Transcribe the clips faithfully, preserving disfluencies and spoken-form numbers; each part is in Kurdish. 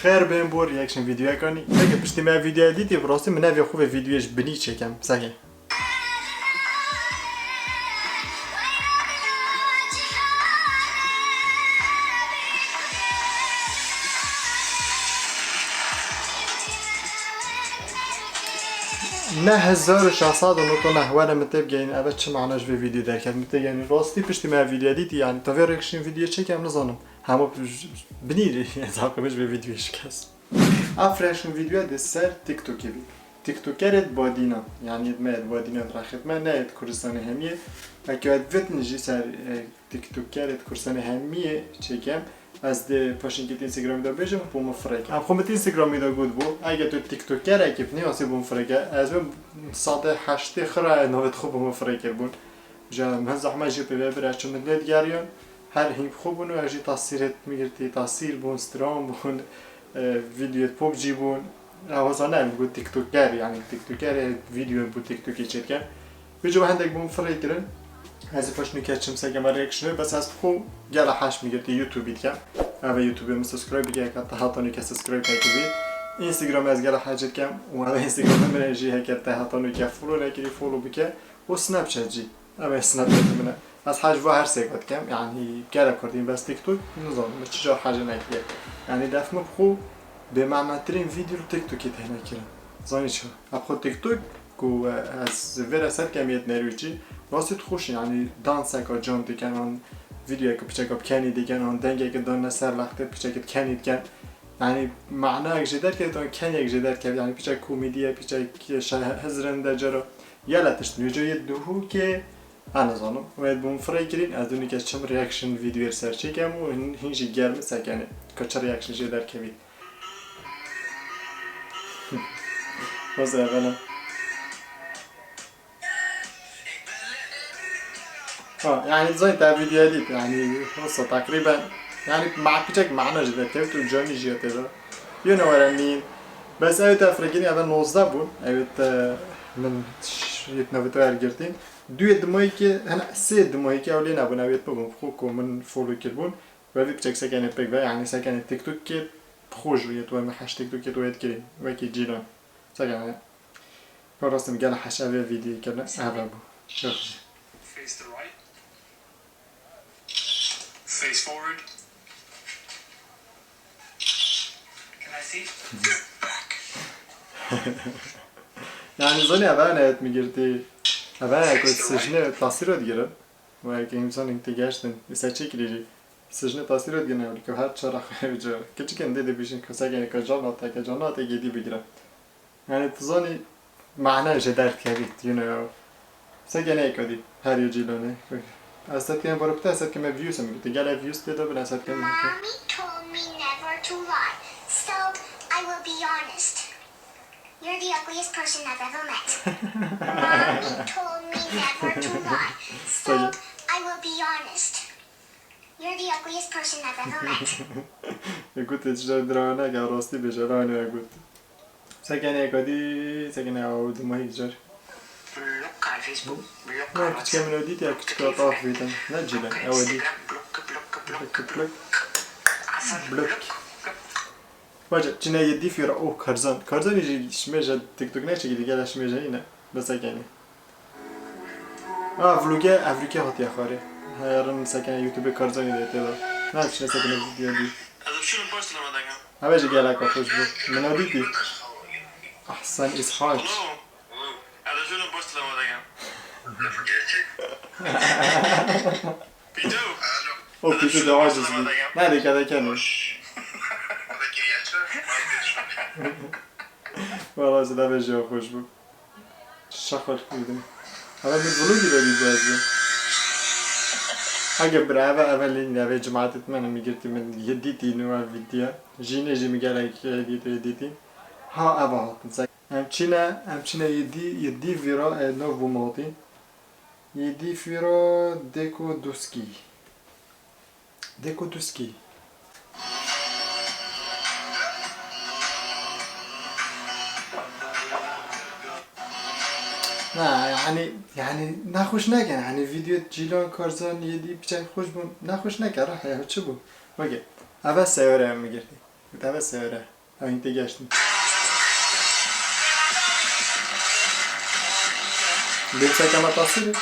Xêr bên bo reaction videoyekanî. Peki piştî me videoya dîtî, bi rastî min nevê xwe vê videoyê ji binî çêkem. Sehê. Ne hezar û şeş sed û nod û neh, were min tê bigeyîn, eve çi mana ji vê videoyê derket? Min tê, yanî rastî piştî me videoya dîtî, yanî tevê reaction videoyê çêkem, nizanim. Hema binî ez haqê min ji vê videoyê şikest. Ev reaction videoya di ser TikTokê bî. TikTokerê di badîna, yanî yê di me yê di badîna di rexê di me, ne yê di Kurdistanê hemiyê. Eke we divitin jî ser, e, TikTokerê di Kurdistanê hemiyê çêkem, ez di paşinkê di Instagramê de bêjim, bo min firêke. Em xwe min di Instagramê de got bû, eke tu TikTokerekê binê, asê bo min firêke. Ez min sedê heştê xiraye navê xwe bo min firê kiribûn. Ji min zehmet jî pê ve bir, ez çi min lê digeriyan, her hîn bi xwe bûn û ez jî tasîrê min girtî, tasîr bûn, stran bûn, e, videoyê PUBG bûn. Ew zane em got TikToker, yanî TikToker ê video bo TikTokê çêdikin. Vêca hendek bûn firê kirin. Ez ê paş nûke çim seke me reaction, bes ez bi xwe gela heş min girtî YouTubeî dikem. Ev ê YouTubeê min subscribe bike, heke te heta nûke subscribe nekirî. Instagramê ez gela heş dikem û ev ê Instagramê min jî heke te heta nûke follow nekirî, follow bike. Û Snapchat jî. Ev ê Snapchatê min e. Ez hej va her sêka dikem. Yanî gelek kurdîn bes TikTok, nizanim, min çi car hejê nekiriye. Yanî def min bi xwe bêmenatirîn video li TikTokê têne kirin. Zanî çi? Ev xwe TikTok ku, e, ez vê re ser kem yê nerwîçî, rastî dixweşin, yanî danseka can dikin, an videoyeke piçeke bi kenî dikin, an dengeke dan ne ser lextê piçeke bi kenî dikin. Yanî manayek jê derkevit, an keniyek jê derkevit. Yanî piçek komedî ye, piçek şe-, hizrin de cara. Yela tişt nûce yê duhûkê, ez nizanim. Wê bûn firê kirîn, ez dûnî kes çim reaction videoyê li ser çêkem û hin-, hîn jî germ sekenê. Ka çi reaction jê derkevî. Wasa evena. Ha, yanî dizayîn te videoya dît, yanî wasa teqrîben, yanî ma-, piçek mana jî derkevit û canî jî tê de. You know what I mean. Bes ew te firêkirî eve nozdeh bûn, ew te min ş-, yê navê te ergirtîn. Duyê dimahîkê, hene sê dimahîkê ew lê nebûn, ew yê bibûn, xwe ku min follow kirbûn. Ve vî piçek sekenê pêk ve, yanî sekenê TikTokê bi xwe ji wê tu me heş TikTokê tu wê dikirî, wekî Cîlan. Sekenê. Parastim gel heş evê videoyê kirine, eve bû. Çok iyi. Face to the right. Face forward. Can I see? Get back. Yanî zanî eve ne et mi girtî? Eve ne ku sijnê tasîr digirin. Weke însanên tê geştin, îse çêkirî jî. Sijnê tasîr digirin, ewlî ku her çara xwe ew ca. Keçikên dê dibêjin ku sekenê ka canateke, canateke dî bigire. Yanî tu zanî mana jê derdikevî, you know. Sekenê kadî, her yê Cîlanê. Ez te tiyên baro bite, ez te kime views em gitî. Gele views tê de bin, ez te kime. Mommy told me never to lie, so I will be honest. You're the ugliest person I've ever met. Mommy told me never to lie, so I will be honest. You're the ugliest person I've ever met. Got tê çi dirawe neke, rastî bêje, la ne got. Sekenê kadî, sekenê ew dimahî car. Blok kar Facebook, blok kar. Ne, küçük emin ödeydi ya, küçük kar taf bidin. Ne Cîlan, ew edî. Instagram, blok, blok, blok, blok. Blok. Baca, çine yê dî fîra, oh, Karzan. Karzanî jî şimêje TikTok neçekî dî, gele şimêje yine. Bes sekenê. Ha, vlogê evrîkê hatiye xwarê. Herin sekene YouTube Karzanî de tê de. Ne, çine sekene video dî. Ez şunu başlama dengem. Eve jî geleka xweş bû. Min o dîtî. Ahsen Îshaç. Hello. Hello. Ez şunu başlama dengem. Pîtû. O pîtû de aciz bû. Ne dikede kenê. Valla ji devê jî xweş bû. Şaxal kurdum. Eve min vlogî de dît ez. Hege bira eve, eve lê nîne, eve cemaetê min min girtî, min yê dîtî nû ev vîdya. Jînê jî min gelek yê dîtî, yê dîtî. Ha eva hatin. Em çine, em çine yê dî, yê dî vîra, e, nav bû min hatî. Yê dî vîra Deko Duskî. Deko Duskî. Na, yani, yani, nexweş neke, yani, video Cîlan Karzan yê dî piçek xweş bûn, nexweş neke, rah ya, çi bû? Okey. Eve seyare em girtî. Te ve seyare. Ha, hîn tê geştin. Bê seke me tasîrî.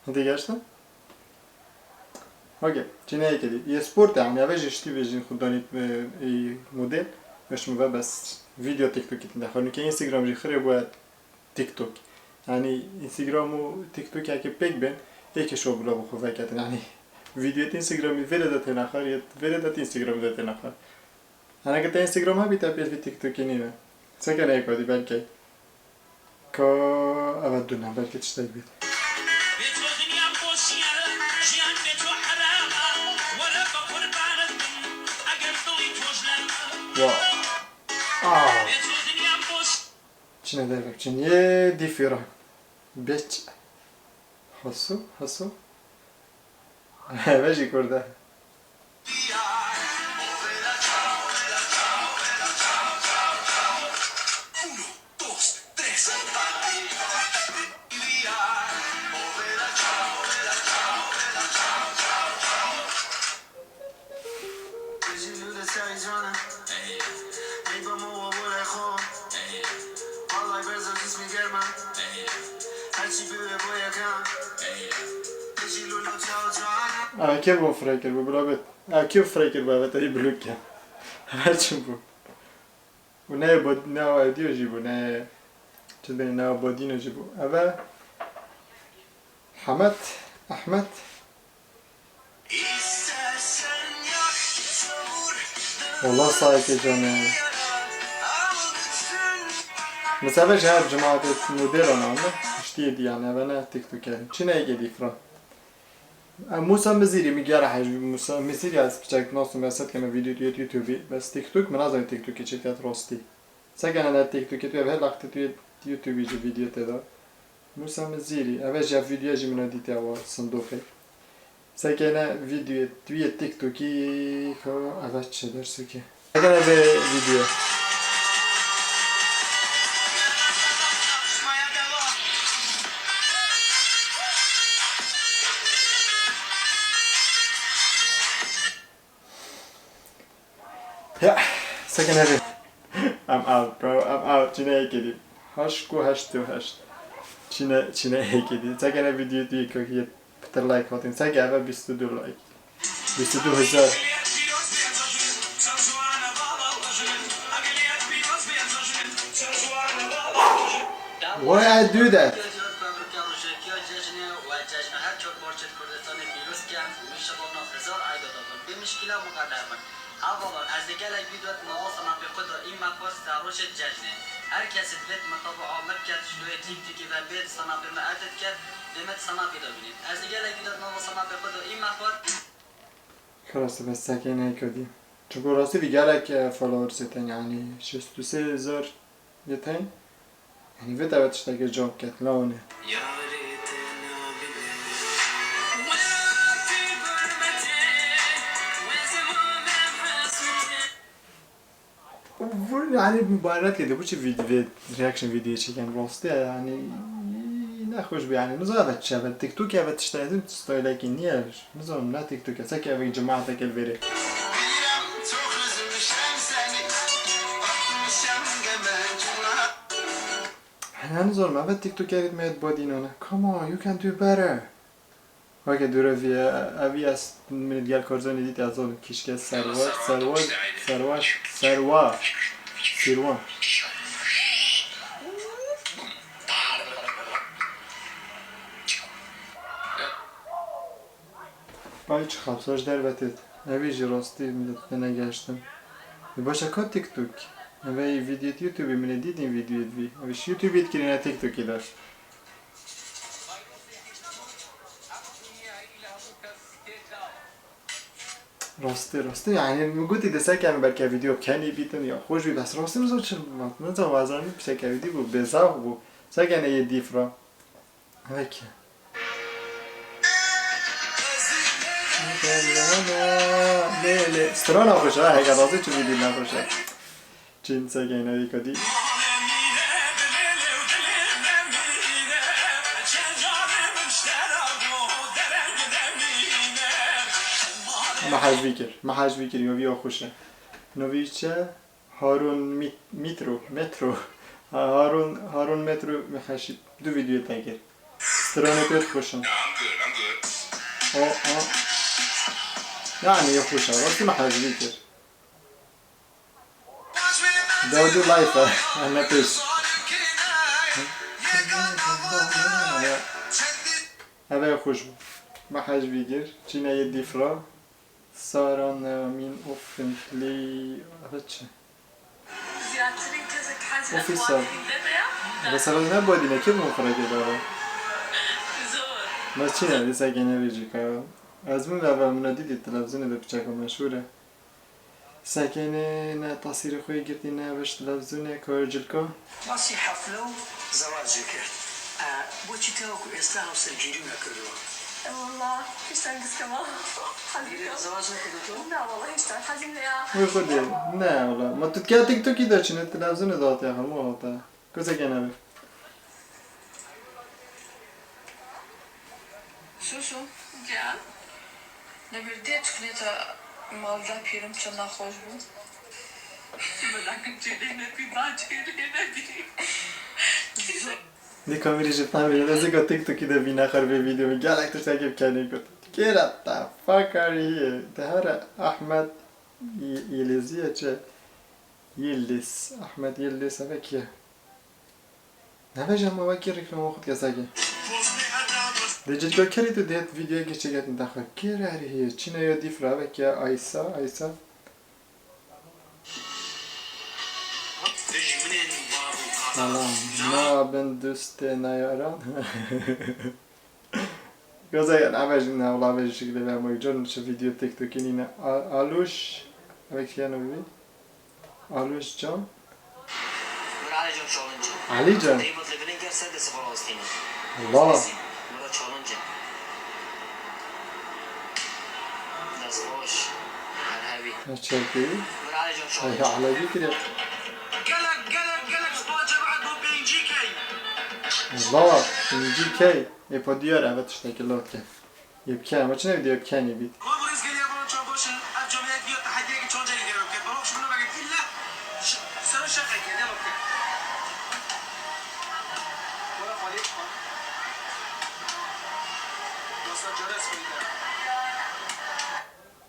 Hîn tê geştin. Okey. Çi ne yekê dî. Yê sport e, yani, eve jî ştî bêjin xwe danî, e, e, model. Ve şima ve bes video TikTokê tîne. Xwe nuke Instagram jî xirê bûye TikTok. Yani Instagram û TikTok yekê pêk bên, êkê şo bila bi xwe veketin. Yani videoyê Instagramî vêrê de têne xwar, yê vêrê de Instagramî de têne xwar. Haneke te Instagram hebî te pêlvî TikTokê nîne. Seke ne yekê dî belkî. Ka eve dune, belkî tiştek bît. Wow. Ah. Çine derve, çin yê dîfîra. Beç. Hasu, hasu. Eve jî kurd e. Ev kê bû firê kir bû, bila bit. Ev kê firê kir bû, ev te yî bilûk ke. Ev çi bû? Û ne bo-, ne audio jî bû, ne çi dibêjin, ne bodîno jî bû. Ev e Hemed, Ehmed. Wala sahibê canê. Mesela ji her cemaatê model anandı. Ştiyê dî yani, eve ne TikToker. Çi ne yekê dî firan. E, Musa Mizîrî, min gera hej, Musa Mizîrî ez piçek nasim, ez set keme video tu yê YouTube, bes TikTok, min nazanî TikTokê çi ket rastî. Sekene ne TikTokê tu ev her laqtê tu yê YouTube jî video tê de. Musa Mizîrî, eve jî ev video jî min dîtiya wa sindoqê. Sekene video tu yê TikTokî ka eve çi dersokê. Sekene vê video. Ya, sekene vê. I'm out, bro, I'm out. Çine yekê dî. Heşt ku heşt û heşt. Çine, çine yekê dî. Sekene video tu yê kokiyê. Pitir like hatin. Seke eve bîst û du like. Bîst û du hezar. Why I do that? Hevalon, ez ê gelek vîdyoyê nava sanapê xwe daîm me xwest, serrojê cejnê. Her kesî divêt mitabaa min biket, ji doyê TikTokê ve bêt sanapê me edit ket, dê me di sanapê de bînît. Ez ê gelek vîdyoyê nava sanapê xwe daîm me xwest. Xelas, bes sekê neyê kurdî. Çunku rastî vî gelek, e, followersê tên, yanî şêst û sê hezar. Yê tên? Yanî vê tevê tiştekê cop ket, lawine. Yanî mibaret kete, bu çi vid-, vê reaction videoyê çeken rastî, yanî nexweş bû, yanî nizanim eve çi, eve TikTok, eve tiştekî stoylekî niye, nizanim ne TikTok e, seke eve cemaeteke li vêrê. Hene nizanim, eve TikTokerê me yê badînane. Come on, you can do better. Weke dûre vî, ev vî ez min gel Karzanê dît, ez zanim kîşke serwa, serwa, serwa, serwa, sîrwa. Ay çi xapsa ji derve têt. Evî jî rastî min dît, te negeştin. Ê başa ka TikTok? Eve yî vîdyoyê YouTubeê min ê dîtin vîdyoyê vî. Evî ji YouTubeê dikirîne TikTokê de. Rastî, rastî, yanî min gotî de seke em belke vîdyo kenî bîtin ya xweş bî, bes rastî min zor çi, min zor wazanî seke vîdyo bû, bêzaf bû. Seke ne yê dîf ra. Peki. Lê, lê. Strana xweş ha, heke razî çi vîdî ne xweş e. Çin se geyne vî kadî. Me hejbî kir. Me hejbî kir. Yo vî yo xweş e. No vî çi? Harun Mit-, Mitro. Metro. Ha, Harun, Harun Metro me xeşî du vîdeo te kir. Stranê pê xweş in. O, o. Yani yo xweş e. Rastî me hejbî kir. Dawdu life e. Ne pêş. Eve xweş bû. Me hejbî kir. Çîne yê dîfra. Saran min ofintli. Eve çi? Ofîsar. Eve sebeb ne badîne kê bûn xireke dara. Me çîne dîsa gene vê jî ka. Ez min ve eve min dîtî televîzyonê de piçeka meşhûr e. Sekene ne tasîrê xwe yê girtî, ne ev ji televîzyonê, ka ji cilka. Basî hefle û zewacê kir. E, boçî te wekî êsta hevsergîrî nekirdiwa? E, wela, tiştan giskema. Hezî zewac nekirdi tu? Na, wela, hiç tane. Hezî ne ya. Wê xwe dê. Ne, wela. Ma tu tiya TikTokî de çine, televîzyonê de hatiye xwe, ma hata. Kozeke nebe. Susu. Can. Li vir dê çikolata malda pîrim çi naxweş bû. Çi bi dakim çêlê nebî, da çêlê nebî. Dê kamerê ji tam bîne, ez ê TikTokî de bîne xer vê vîdeo min. Gelek tiştekê bi kenê got. Kêra te fakar hî ye. Te here Ahmet Y-, Yelizî ye çi? Yildiz. Ahmet Yildiz eve kî ye? Nebe jî hema wekî reklama xwe dike sekê. Dê cilka kerî tu dê vîdeoyekê çêketin daxwe. Kê re herî heye? Çîne yo dîf re veke Aysa, Aysa. Salam. Na bin dustê na yaran. Gaza yan eve jî ne wela ve jî şikilê ve moy con şu video TikTok'in yine A-, Aluş. Eve kiyano bi. Aluş can. Min Alî Can challenge. Alî Can. Dê mutlu bilin ker ser destê xwe rastîne. Allah. Min re challenge. Dest xweş. Her hevî. Ne çekî? Min Alî Can challenge. Ay, alevî kiriye. Gelek, gelek, gelek spas cemaet bo pêncî key. Allah, pêncî key. Ê, pa diyar eve tiştekî lotke. Yê bi kenê, ma çi ne vîdeo bi kenê bît? Kom rêzgirî evan çav baş in, ev camiyet vîya tehdiyekî çancayî gere bike. Bavak ji min veke îlle ş-, ser o şeqekê, ne bike. Wala xalê. Wasa cares xwîde.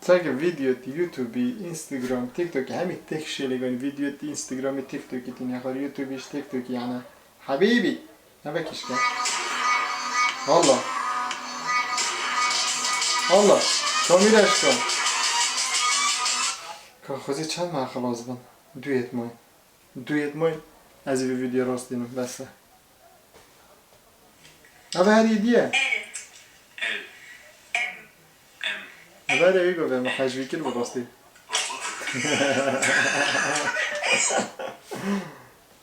Sake vîdeo di YouTube, Instagram, TikTok, hemî tek şêlê ganî vîdeo di Instagram, TikTok, di nexar YouTube, TikTok yani. Habîbî. Nebe kişke. Allah. Allah. Kamîra şika. Ka xwezî çend me xilas bin. Du yêt may. Du yêt may. Ez ê vî vîdeo rast dînim. Bes e. Eve her yê diye. Eve re wî go ve me hejvî kir bi rastî.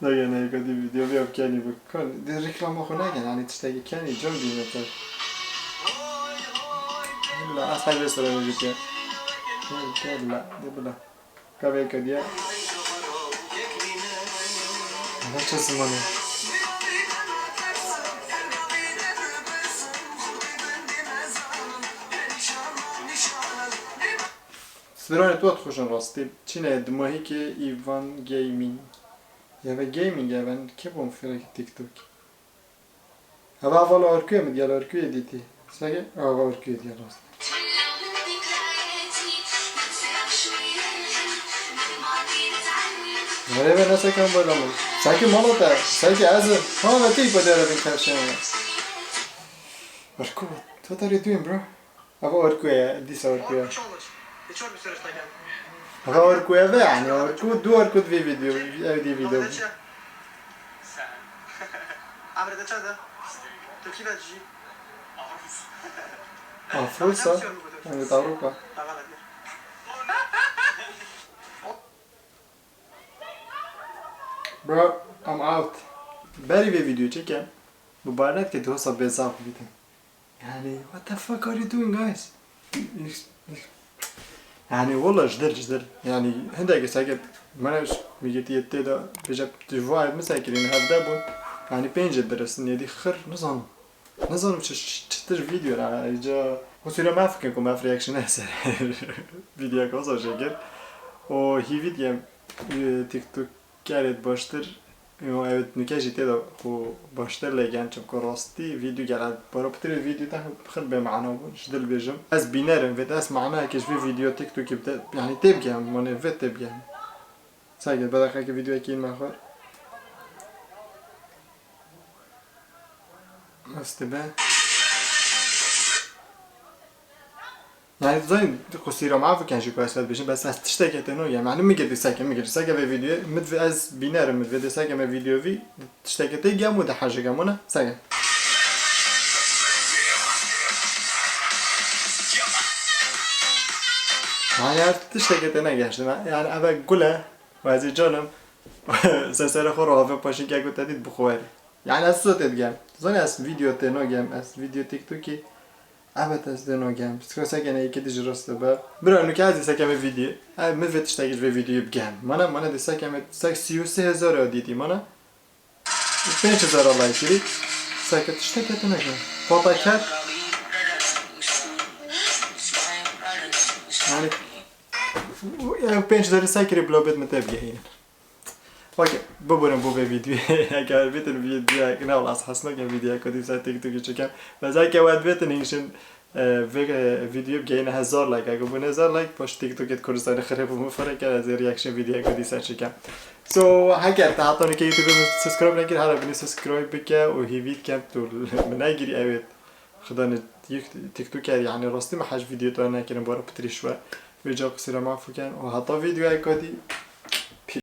Nege neyka dî vîdeo vîya kenî bi. Kan, dê reklama xwe negen, hani tiştekî kenî, can dî neter. Bila, ez hevê sere vê jî ke. Gel, gel la, dê bila. Ka vê ke diye. Aha, çi zimanê. Stranê tu xweş in rastî. Çîne di mahîkê Ivan Gaming. Ya ve gaming ya ben kê bom fêrek TikTok. Eva vala Orkuyê mi diye, Orkuyê dîtî. Sege ava Orkuyê diye rast. Nereye ve ne seken böyle mi? Seke mala te, seke ez. Ha ve tî bu dere bin kevşen. Orku, what are you doing, bro? Ava Orku ye, dîsa Orku ye. Ava Orku ye ve yani, Orku, du Orku di vê video, ev di video. Sen. Emre de çadır. Türkiye ve G. Afrosa, yani Avrupa. Bro, I'm out. Berî vê video çekem. Mubarak ke dosa bezaf bidin. Yani, what the fuck are you doing, guys? Yani, wala ji dir, ji dir. Yani, hindek seke, mene, mîgirtiyê tê de, bêje, tu ji vayê min sekirî, hevde bûn. Yani, pênc diresin, yedî xir, nizanim. Nizanim çi, çi, çi tişt video ra, ayrıca, Qusûra maf bikin ku maf reaction ser vîdyoyek wisa çêkir. Û hîvî dikem, e, TikTokerêt baştir, û ew nuke jî tê de xwe baştir lê gen, çimku rastî vîdyo gelek bara pitirê vîdyo te xir bê mana bûn, ji dil bêjim. Ez bîner im, vê ez manayekê ji vê vîdyo TikTokî bide, yanî tê bigerim, wanê vê tê bigerim. Sage, bedeqeke vîdyoyekî me xwar. Rast be. Yani, zanî, qusîra maf bikin jî ku ez vê dibêjim, bes ez tiştekê tê nagem. Yani, min girtî seke, min girtî seke vê vîdyoyê, min vê ez bîner im, min vê dê seke me vîdyo vî, tiştekê tê gem û dihejigem û ne, seke. Yani, ev tiştekê tê negeştin, ha? Yani, ev gul e, û ez ê canim, ser serê xwe re havê paşînkek û te dît bixwerî. Yani, ez zot tê digem. Zanî, ez vîdyo tê nagem, ez vîdyo TikTokî, ebet ez dê nagem. Piska seke ne yekê dî ji rast be. Bira, nuke ez dê seke me vîdyo. Ev, min vê tiştekî ji vê vîdyoyê bigem. Mana, mana dê seke me, sek sî û sê hezar ya dîtî, mana. Pênc hezar like kirî. Seke tiştekê tu neke. Pata ket. Yani, ev pênc hezar like kirî, bila bêt min tê bigehînin. Okey, biburin bo vê vîdyoyê. Eger bêtin vîdyoyek, ne wala ez hez nakem vîdyoyek ku dîsa TikTokî çêkem. Bes eke we dibêtin hîn şin, e, vê, e, vîdyoyê bigehîne hezar like. Eger bûne hezar like, paş TikTokê di Kurdistanê xirê bû min firê ker, ez ê reaction vîdyoyek ku dîsa çêkem. So, heger te heta nûke YouTubeê min subscribe nekir, here binê subscribe bike û hîvî dikem tu min negirî ewêt. Xida ne yek TikToker, yani rastî me hej vîdyoyê te nekirin, bara pitirî şwe. Vê ca qusîra maf bikin û heta vîdyoyeka dî.